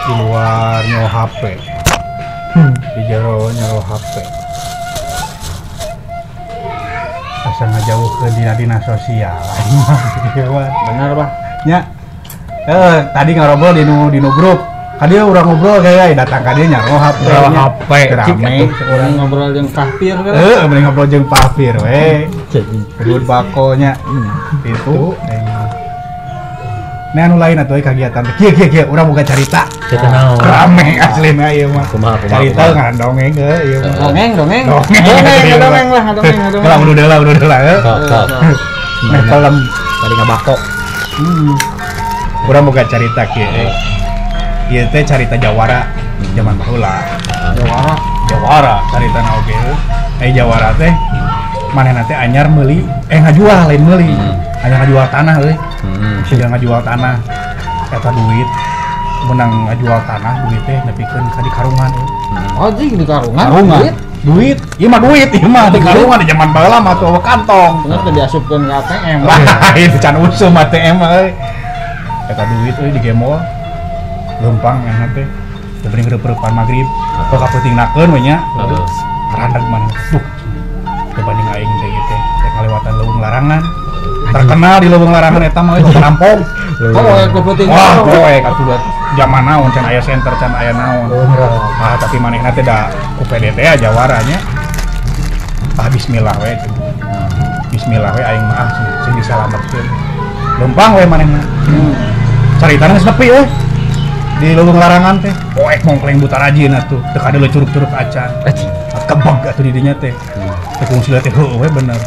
Di luar nyawa HP. Di jero nyawa HP. Asa ngajauhkeun dina dina sosial. Bener bah. Nya. Tadi ngobrol di nu grup. Kadieu urang ngobrol kayak datang ka dieu nyawa HP. HP rame urang ngobrol jeung kafir kan. Heeh, mending ngobrol jeung kafir we. Duit bakonya. Itu. Nah, anu lain atuh kegiatan teh. Kieu kieu kieu urang boga carita. Carita naon? Rame aslina ieu mah. Carita ngadongeng heuh ieu mah. Dongeng, dongeng. Dongeng, dongeng lah, dongeng, dongeng. Lah udah lah, udah lah. Meh film tadi ngabako. Urang boga carita kieu. Ieu teh carita jawara zaman baheula. Jawara. Jawara caritana oge. Eh jawara teh manehna teh anyar meuli, ngajual lain meuli. Anyar ngajual tanah euy. Sudah ngajual tanah. Eta duit menang ngajual tanah duit teh nepikeun ka di karungan euy. Anjing di karungan. Duit. Duit, ieu mah duit, ieu mah di karungan di zaman baheula mah tuh kantong. Bener teh diasupkeun ka ATM. Lain can usum ATM euy. Eta duit euy di gemol. Lempang enak teh. Teu beuring reup-reupan magrib. Kok kapeutingnakeun we nya. Randeg maneh. Duh. Teu banding aing teh ieu teh. Rek ngalewatan leuweung larangan. Terkenal di leuweung larangan eta mah euy rampok. Poek peuting. Wah, poek atuh zaman naon can aya center can aya naon. Ah, tapi manehna teh da ku PD teh jawara nya. Ah bismillah we. Bismillah we aing mah sing disalametkeun. Lempang we manehna. Caritana geus nepi euy. Di leuweung larangan teh poek mongkleng buta rajin atuh teu kadeuleu curug-curug acan. Kebeg atuh di dinya teh. Teh kungsi teh heueuh we bener.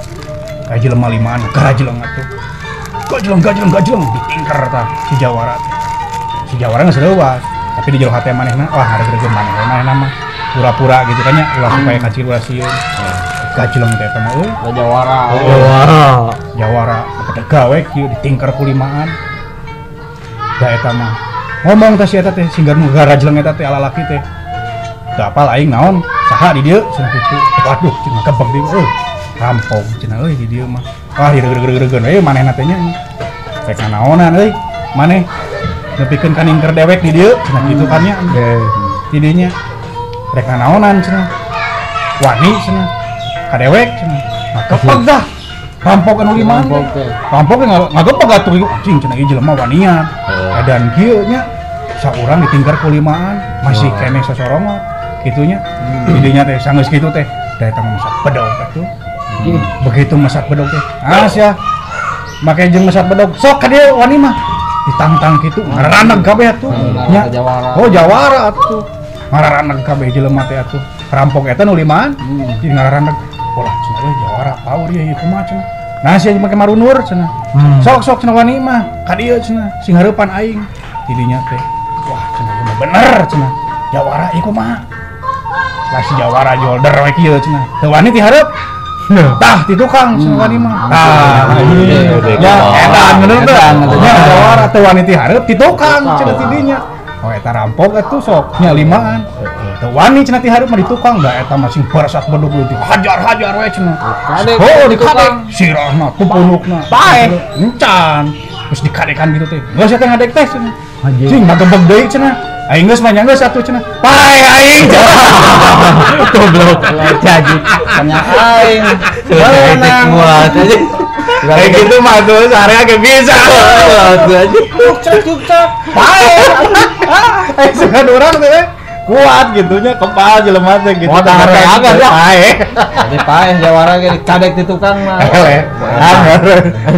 Ka jelema limaan gajleng atuh. Gajleng gajleng gajleng ditingker tah si jawara teh. Si jawara geus leuwas, tapi di jero hate manehna wah hareureun maneh we manehna mah pura-pura gitu kan nya ulah supaya kacil ulah sieun. Gajleng teh eta mah euy. Jawara. Jawara. Jawara teh gawe kieu ditingker ku limaan. Da eta mah ngomong teh si eta teh singgar nu garajleng eta teh alalaki teh. Teu apal aing naon saha di dieu cenah kitu. Waduh cenah kebeg di euy. Rampok cenah euy di dieu mah. Wah direugreugreugreun we manehna teh nya. Rek naonan euy maneh nepikeun ka ningker dewek di dieu cenah kitu kan nya. Di dieu nya. Rek naonan cenah. Wani cenah. Ka dewek cenah. Ngakepeg dah. Rampok anu limaan. Rampok ngagepeg atuh anjing cenah ieu jelema wanian. Edan kieu nya saurang ditingkar ku limaan masih keneh sosorongot kitu nya. Didinya teh sanggeus kitu teh da eta mah masak bedog atuh. Begitu masak bedog teh ah sia make jeung masak bedog sok ka dieu wani mah ditangtang kitu ngaraneg kabeh atuh nya. Oh jawara atuh ngaraneg kabeh jelema teh atuh. Rampok eta nu limaan jadi ngaraneg. Polah cenah euy jawara power ieu kumaha cenah. Nah sia make marunur cenah. Sok-sok cenah wani mah ka dieu cenah sing hareupan aing. Tidinya teh wah cenah ieu mah bener cenah. Jawara ieu kumaha? Lah si jawara jolder we kieu cenah. Teu wani ti hareup. Tah ti tukang cenah wani mah. Tah ya edan bener teh. Nya jawara teu wani ti hareup ti tukang cenah tidinya. Oh eta rampok atuh sok nya limaan. Teu wani cenah ti hareup mah di tukang da eta mah sing barasak bedug leutik hajar-hajar we cenah. Oh dikadek sirahna tupunukna. Paeh encan. Terus dikadekan gitu teh. Geus teh ngadek teh cenah. Cing ngagebeg deui cenah. Aing geus mah nya geus atuh cenah. Paeh aing. Goblok. Jadi nya aing. Menang kuat aja. Kayak gitu mah tuh sehari ge bisa. Cuk cuk cuk. Paeh. Aing suka urang teh kuat gitunya kepal jelema teh gitu. Oh, agak ya. Paeh. Jadi paeh jawara ge dikadek di tukang mah. Eleh.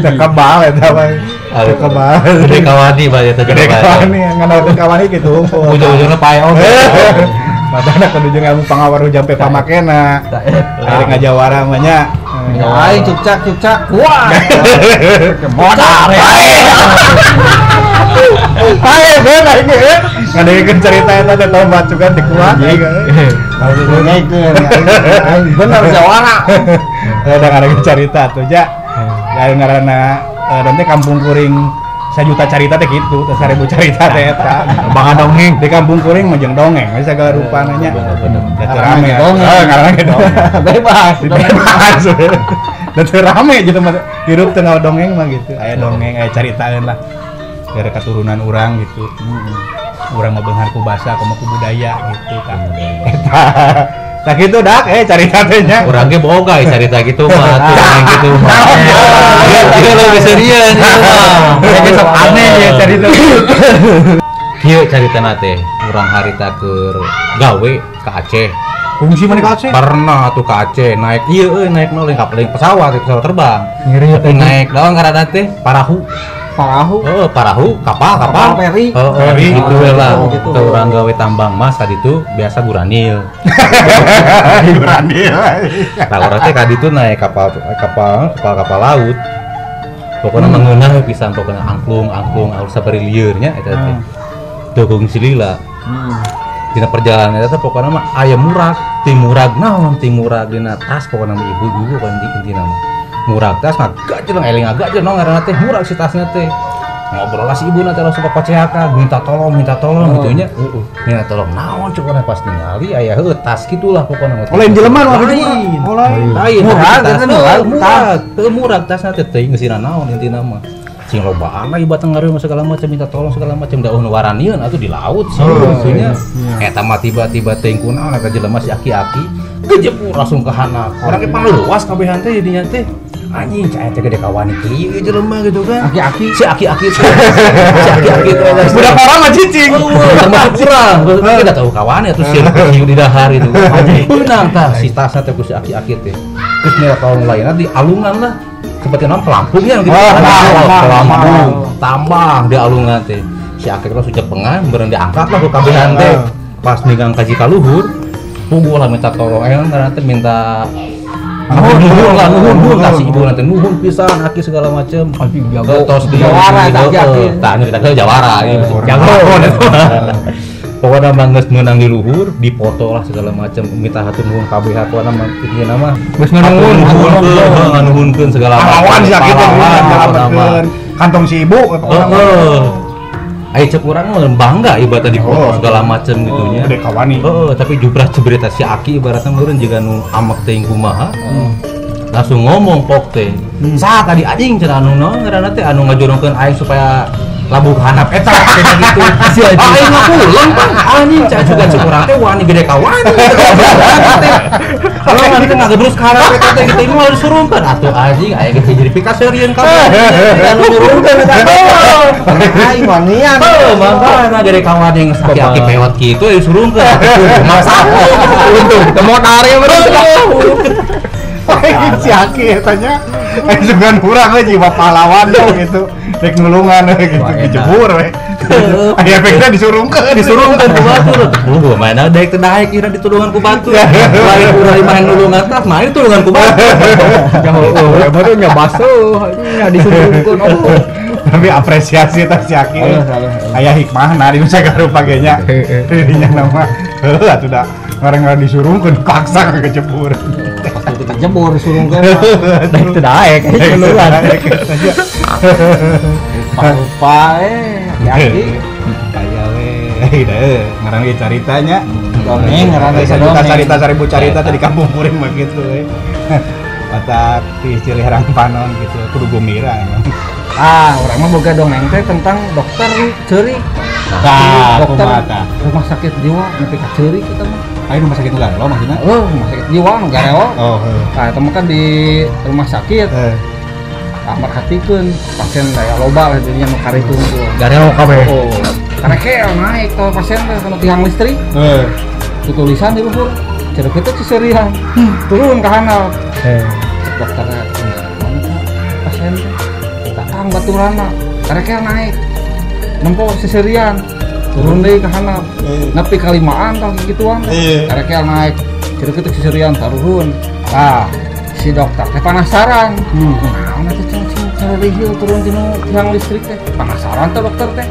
Teu kebal eta mah. Teu kebal. Gede kawani mah eta Gede kawani ngan kawani gitu. Ujung-ujungna paeh oge. Padahal kudu jeung ilmu pangawaruh jampe pamakena. Akhirnya ngajawara mah nya. Aing cukcak cukcak kuat. Modal. Paeh bener aing ge. Ngadengekeun carita eta teh tobat juga dikuat aing. Aing bener jawara. Ada ngadengekeun carita atuh ja. Lain ngaranna dan teh kampung kuring sajuta carita teh kitu, teh 1000 carita teh eta. Bang dongeng di kampung kuring mah jeung dongeng, we sagala rupana nya. Bener. Da teu rame. Heeh, ngaranna ge dongeng. Bebas. Bebas. Da teu rame gitu mah hirup teu dongeng mah gitu. Aya dongeng, aya caritaeun lah. Gara keturunan urang gitu. Urang mah beunghar ku basa kumaha ku budaya gitu kan. Eta. Tah kitu dak carita teh nya. Urang ge boga carita kitu mah atuh urang kitu mah. Ieu leuwih serius ieu mah. Mereka sok aneh ya carita. Kieu caritana teh urang harita keur gawe ka Aceh. Fungsi mana ka Aceh? Pernah tuh ka Aceh naik ieu euy naik nol kapal pesawat terbang. Ngiri Tapi naik naon ngaranna teh parahu. Parahu. Oh, parahu, kapal. Peri. Oh, Peri. gitu lah. Oh, gitu. Tuh urang gawe tambang mas tadi tuh biasa guranil. Guranil. Nah, urang teh ka ditu naik kapal laut. Pokoknya mengeunah we pisan pokoknya angklung alus sabari lieur nya eta teh. Teu kungsi lila. Dina perjalanan eta teh pokoknya mah aya murag, ti murag naon, ti murag dina tas pokoknya mah ibu-ibu kan di intina mah. Murag tas ngagajeleng eling ngagajeleng naon ngaranna teh murag si tasna teh. Ngobrol lah si ibuna teh langsung papacehakan, minta tolong gitu nya. Minta tolong naon cuk urang pas ningali aya heuh tas gitulah pokoknya mah. Lain jelema nu lain. Oh lain. Lain Murag tas eta murag, murag. Teu murag tasna teh teuing geusina naon intina mah. Sing lobaan lah ieu batang ngareum segala macam minta tolong segala macam da eueuh waranieun atuh di laut sih maksudnya. Eta mah tiba-tiba teuing kunaon eta jelema si aki-aki gejebur langsung ke handap. Urang ge pangeluas kabehan teh jadinya teh. Anjing cai teh gede kawani kieu jelema gitu kan. Aki-aki. Si aki-aki teh. Si aki-aki teh. Budak orang mah cicing. Termasuk urang. Kita tahu kawani atuh sieun kieu di dahar itu. Beunang tah si tasna teh ku si aki-aki teh. Terus mira tolong lainna di alungan lah. Seperti naon pelampungnya gitu. Pelampung, tambang di alungan teh. Si aki langsung cepengan beureun diangkat lah ku kabehan teh. Pas ninggang kaji ka luhur, puguh lah minta tolong ngaranna teh minta nuhun lah, nuhun kasih ibu nanti nuhun pisan aki segala macem. Tos di Jawara aki. Tah kita ke jawara ini jago. Pokoknya mah geus meunang di luhur, dipoto lah segala macem minta hatur nuhun kabeh pokona mah intina mah Geus nuhun, nganuhunkeun segala macem. Pahlawan si aki teh nyelametkeun kantong si ibu pokona mah. Ayo cek urang mah bangga ibaratnya dipoto segala macem gitu nya. Gede kawani. Heeh, tapi jubrah jebrita si aki ibaratnya meureun jiga nu amek teuing kumaha. Langsung ngomong pok teh. Saha tadi anjing cenah anu naon ngaranna teh anu ngajorongkeun aing supaya labuh handap eta cenah gitu. Aing mah pulang pan anjing cah juga cek urang teh wani gede kawani. Kalau nanti ngagebrus ka handap eta teh gitu mah disurungkeun atuh anjing aya geus jadi pikaseurieun kabeh. Anu nyurungkeun eta. Aing wanian. Heuh, mangkana gede kawani geus aki-aki pewot kitu disurungkeun. Masa untung teu ari meureun. Si aki eta nya sugan urang we jiwa pahlawan gitu. Rek nulungan we gitu dijebur we. Aya efekna disurungkeun ku batur. Gua main daek teh daek ira ditulungan ku batur. Lain urang main nulungan tas main tulungan ku batur. Jauh baru nya basuh nya disurungkeun. Tapi apresiasi tah si aki. Aya hikmahna di sagarupa ge nya. Dirinya nama heuh atuh da ngarang-ngarang disurungkeun paksa kejebur. Pasti dikejebur disurungkeun. Daek teu daek nulungan. Rupa aki. Aya we deui ngaran ge caritanya. Dongeng ngaran ge dongeng. Carita seribu carita tadi kampung kuring mah kitu we. Batak ti Cilih Panon gitu kudu gumira emang. Ah, urang mah boga dongeng teh tentang dokter ceurik. Tah, dokter kumaha rumah sakit jiwa nepi ka ceurik eta mah. Aya rumah sakit nu garelo maksudna? Oh, rumah sakit jiwa nu garelo. Oh, heuh. Tah eta mah kan di rumah sakit. Tah merhatikeun pasien daya loba lah jadinya nu karitu tungkul. Garelo kabeh. Oh, karekel naik tah pasien teh kana tiang listrik. Heeh. Tutulisan di luhur. Ceuk kitu ceuseurian. Turun ka handap. Heh. Cek dokterna pasien teh datang baturanna karekel naik. Nempo seserian turun deui ka handap. Nepi kalimaan tah kikituan. Karekel naik. Ceuk kitu seserian tarurun. Tah si dokter teh penasaran. Kunaon atuh cenah rihil turun tinu tiang listrik teh. Penasaran teh dokter teh.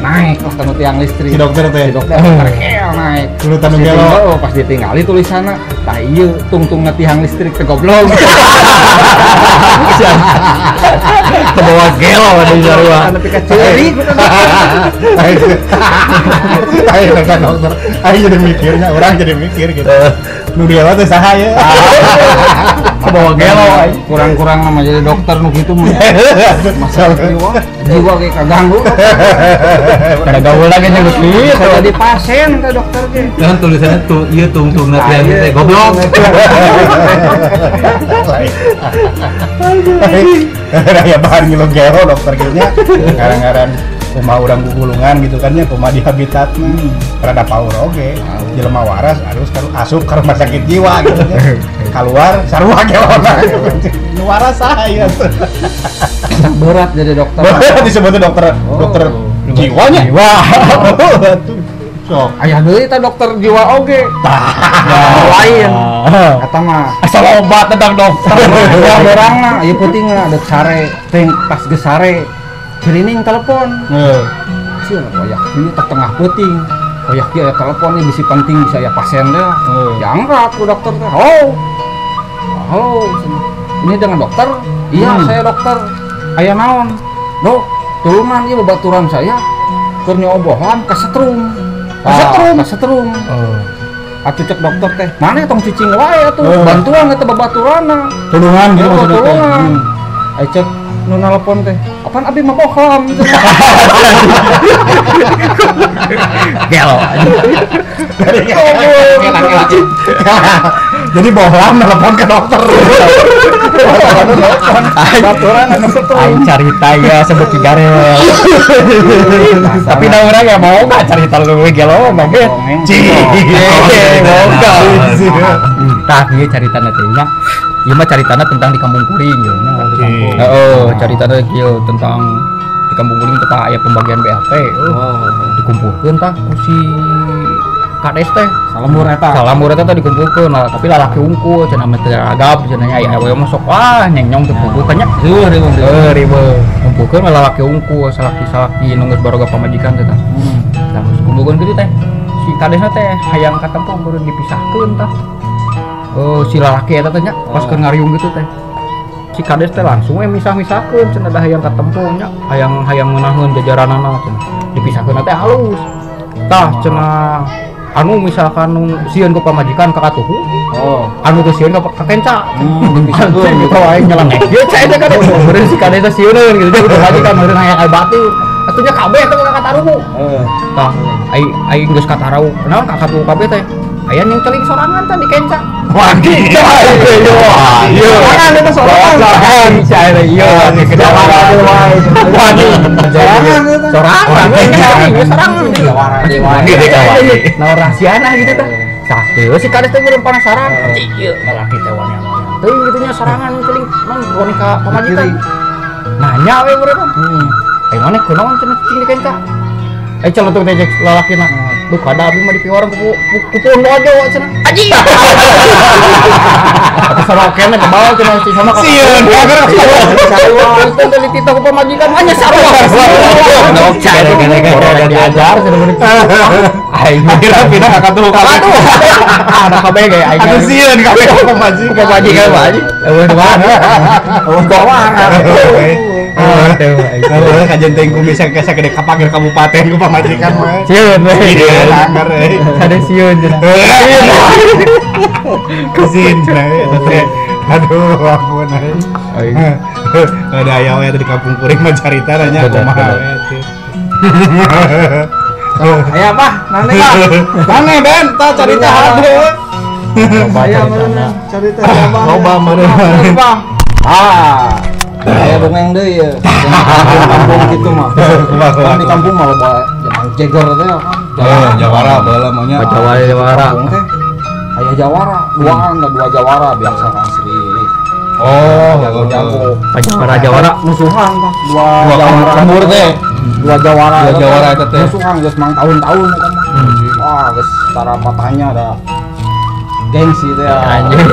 Naik lah tanu tiang listrik. Si dokter teh. Si dokter karekel naik. Tulutan nu gelo. Pas ditinggali tulisanna, tah ieu tungtungna tiang listrik teh goblok. Kebawa gelo di sarua. Nepi ka ceurik. Ayo dokter, ayo jadi mikirnya, orang jadi mikir gitu. Nu gelo teh saha ya? Kebawa gelo aing. Kurang-kurang mah jadi dokter nu kitu mah. Masalah jiwa ge kaganggu. Kada gaul lagi nyebut kitu. Jadi pasien teh dokter ge. Kan tulisannya tuh ieu tungtungna teh goblok. Aya bahan ngilu gelo dokter ge nya. Ngaran-ngaran kumaha urang gugulungan gitu kan nya, kumaha di habitatna. Rada paur oge. Jelema waras harus asup ke rumah sakit jiwa gitu nya. Keluar sarua gelona. Nu waras saha ieu tuh. Berat jadi dokter. Disebutnya dokter dokter jiwanya. Jiwa. Sok. Aya deui teh dokter jiwa oge. Tah. Lain. Eta mah asal obat tentang dokter. Ya berangna ieu peutingna deuk sare, teh pas geus sare. Cirining telepon. Heeh. Sieun wayak ieu teh tengah peuting. Wayak ieu aya telepon ieu bisi penting bisa aya pasien teh. Diangkat ku dokter teh. Halo. Halo. Ini dengan dokter? Iya, saya dokter. Aya naon? Dok, tulungan ieu babaturan saya keur nyobohan kasetrum. Kasetrum, kasetrum. Atuh cek dokter teh, mana tong cicing wae atuh, bantuan eta babaturanna. Tulungan gitu maksudnya teh. Tulungan. Ai cek nu nalepon teh, apaan abi mah bohong gitu. Gelo. Jadi bohong nelpon ke dokter. Baturan anu setrum. Aing carita ya sebut cigarel. Tapi da urang ya mau gak carita leuwih gelo mah ge. Boga. Tah ieu caritana teh nya. Ieu mah caritana tentang di kampung kuring ieu nya. Heeh, caritana kieu tentang di kampung kuring teh aya pembagian BLT. Dikumpulkeun tah ku si kades teh salembur eta. Salembur eta teh dikumpulkeun, nah, tapi lalaki unggul cenah mah teu ragap cenah nya aya awewe mah sok wah nyengnyong teu puguh nya. Heuh ribeuh. Ribeuh. Kumpulkeun lalaki unggul salaki-salaki nu geus baroga pamajikan teh tah. Tah geus kumpulkeun kitu teh. Si kadesna teh hayang katempo beureun dipisahkeun tah. Si lalaki eta teh nya pas keur ngariung kitu teh. Si kades teh langsung we misah-misahkeun cenah da hayang katempo nya, hayang ngeunaheun jajaranana cenah. Dipisahkeun teh halus. Tah cenah anu misalkan nu sieun ku pamajikan ka katuhu. Oh, anu teu sieun ka kenca. Dipisahkeun gitu wae nyelengeh. Ieu cai teh kades. Meureun si kades teh sieuneun gitu ku pamajikan meureun hayang aya batu. Atunya kabeh teh ka kataruhu. Heeh. Tah ai geus kataruhu. Naon ka katuhu kabeh teh? Aya yang celing sorangan tadi kenca. Wah, gitu. Iya. Sorangan itu sorangan. Cai teh ieu Jawara wae. Waduh. Sorangan itu. Sorangan. Sorangan. Jawara wae. Nah, rahasiana gitu teh. Sah teu si kades teh meureun penasaran. Ieu lalaki teh wani teuing kitu nya sorangan celing non wani ka pamajikan. Nanya we meureun. Ai maneh kunaon cenah cicing di kenca? Ai celetuk teh cek lalakina. Duh kada abi mah dipiwarang ku puun dojo cenah. Anjing. Atuh sarokena kebal cenah si sama ka. Sieun sarua. Teh dititah ku pamajikan mah nya sarua. Gara-gara diajar cenah bener. Aing akhirnya pindah ka katuhu kabeh. Aduh. Ada kabeh ge aing. Atuh sieun kabeh ka pamajikan. Pamajikan mah anjing. Eueuh mana? Eueuh bawaan. Kalau kajian teh kumis sagede kapagir kabupaten ku pamajikan mah. Sieun we. Langgar euy. Sade sieun cenah. Kesin teh. Aduh ampun euy. Ada aya we di kampung kuring mah carita nanya kumaha we teh. Aya apa? Nane Pak. Nane Ben, tah carita hade. Aya meureun carita loba. Loba meureun. Ah. Aya dongeng deui ye. Kampung kitu mah. Kan di kampung mah loba jeger teh kan. Jawara baheula mah nya. Jawara. Kampung teh aya jawara, duaan da dua jawara biasa kan sri. Oh, jago-jago. Jawara musuhan tah dua jawara. Lembur teh. Dua jawara. Dua jawara eta teh. Musuhan geus mang tahun-tahun eta mah. Wah, geus tara patahnya da. Gengsi teh. Anjir.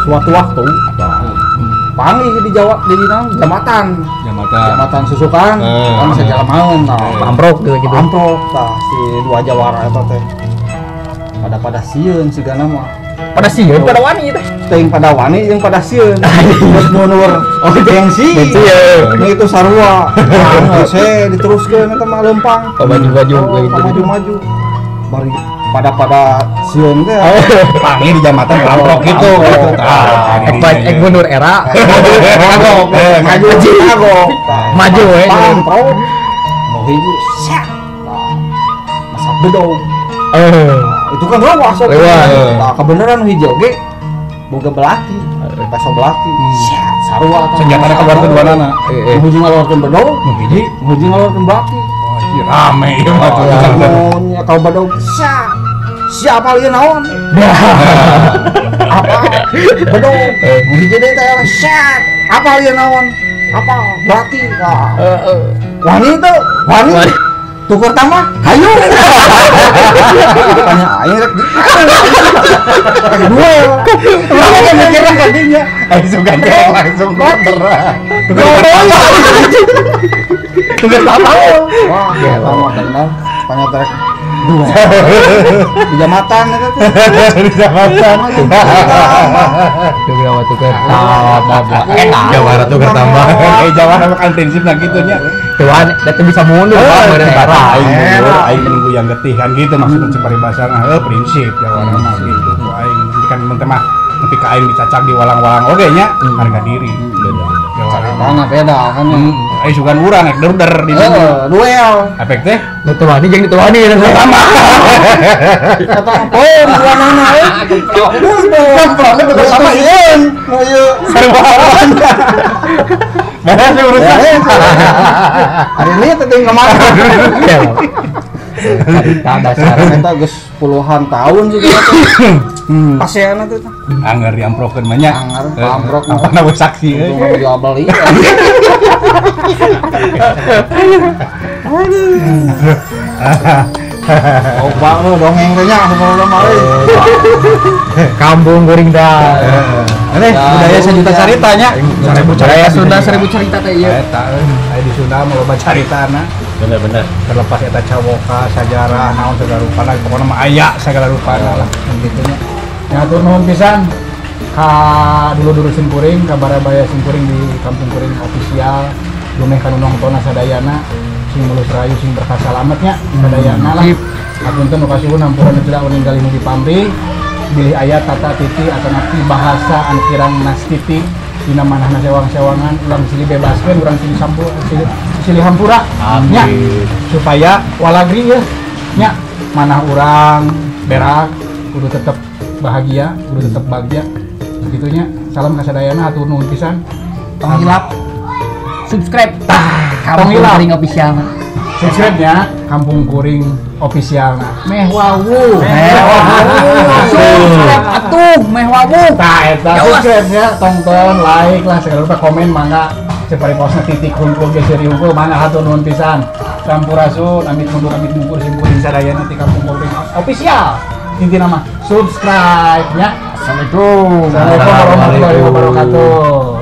Suatu waktu panggih di Jawa di jambatan. Jambatan Susukan, kan sajalamaeun tah. Pamprok gitu. Pamprok tah si dua jawara eta teh. Pada sieun sigana mah. Pada sieun pada wani teh. Teuing pada wani jeung pada sieun. Geus mundur. Oh gengsi. Gengsi. Itu sarua. Geus diteruskeun eta mah leumpang. Maju-maju maju-maju. Bari pada sieun teh. Panggil di jambatan amprok gitu. Ek mundur era. Kagok. Maju kagok. Maju we. Amprok. Nu hiji sak. Masak bedog. Itu kan rawas. Tah kebenaran nu hiji oge boga belati. Peso belati. Sarua senjatana keluarkeun duanana. Nu hiji ngaluarkeun bedog, nu hiji ngaluarkeun belati. Wah, ieu rame ieu mah tuh. Mun kalau bedog sak. Siapa lieu naon? Apa? Bedog. Nu hiji deui teh sak. Apa lieu naon? Apa? Belati. Wani teu? Wani. Tukur tambah, hayu. Tanya aing rek duel. Urang kan mikirna ka dinya. Aing sugan teh langsung bener. Tukur tambah. Wah, lama bener. Tanya rek duel. Di jambatan eta teh. Di jambatan. Tukur tukur tambah. Jawara tukur tambah. Jawara mah kan prinsipna kitu nya. Tuan, da teu bisa mundur bang meureun era. Aing mundur, aing nunggu yang getih kan gitu maksudnya cek paribasa mah prinsip jawara mah gitu. Aing kan mun teh mah nepi ka aing dicacak di walang-walang oge nya harga diri. Jawara mah beda kan. Aing sugan urang rek der di dieu. Duel. Efek teh nu teu wani jeung teu wani sama. Kata oh duanana euy. Komplok betul sama ieun. Ieu sarua. Beres urusan. Hari ini teh kemana? Cerita dasar eta geus puluhan tahun sih gitu. Paseana teh. Anggar diamprokeun mah nya. Anggar amprok. Apana we saksi euy. Jual beli. Aduh. Oh, bang lu dongeng teh nya sebelum mah euy. Kampung kuring dah. Ini budaya sejuta caritanya. Budaya Sunda 1000 cerita teh ieu. Eta euy, aya di Sunda mah loba caritana. Bener-bener. Terlepas eta cawoka, sajarah, naon segala rupana, pokona mah aya segala rupana lah kitu nya. Hatur nuhun pisan ka dulur-dulur sim kuring, ka barabaya sim kuring di Kampung Kuring official, dumeh ka nu nongtonna sadayana, sing mulus rahayu sing berkah salamet nya sadayana lah. Hapunten nu kasuhun hampura nu tidak ninggali nu dipamrih. Bilih aya tata titi atau napi bahasa anu kirang nastiti dina manahna sewang-sewangan urang silih bebaskeun urang silih sampur silih hampura nya supaya walagri ya nya manah urang berak kudu tetep bahagia kudu tetep bagja begitu nya. Salam kasadayana hatur nuhun pisan. Tong hilap subscribe Tong hilap Kuring official. Subscribe nya Kampung Kuring official nah. Meh wawu. Meh wawu. Subscribe atuh meh wawu. Tah eta subscribe nya tonton like lah segala rupa komen mangga cepari posna titik hungkul geus seuri hungkul mangga hatur nuhun pisan. Sampurasun amit mundur amit mungkur sim kuring sadayana ti Kampung Kuring official. Intina mah subscribe nya. Assalamualaikum. Assalamualaikum warahmatullahi wabarakatuh.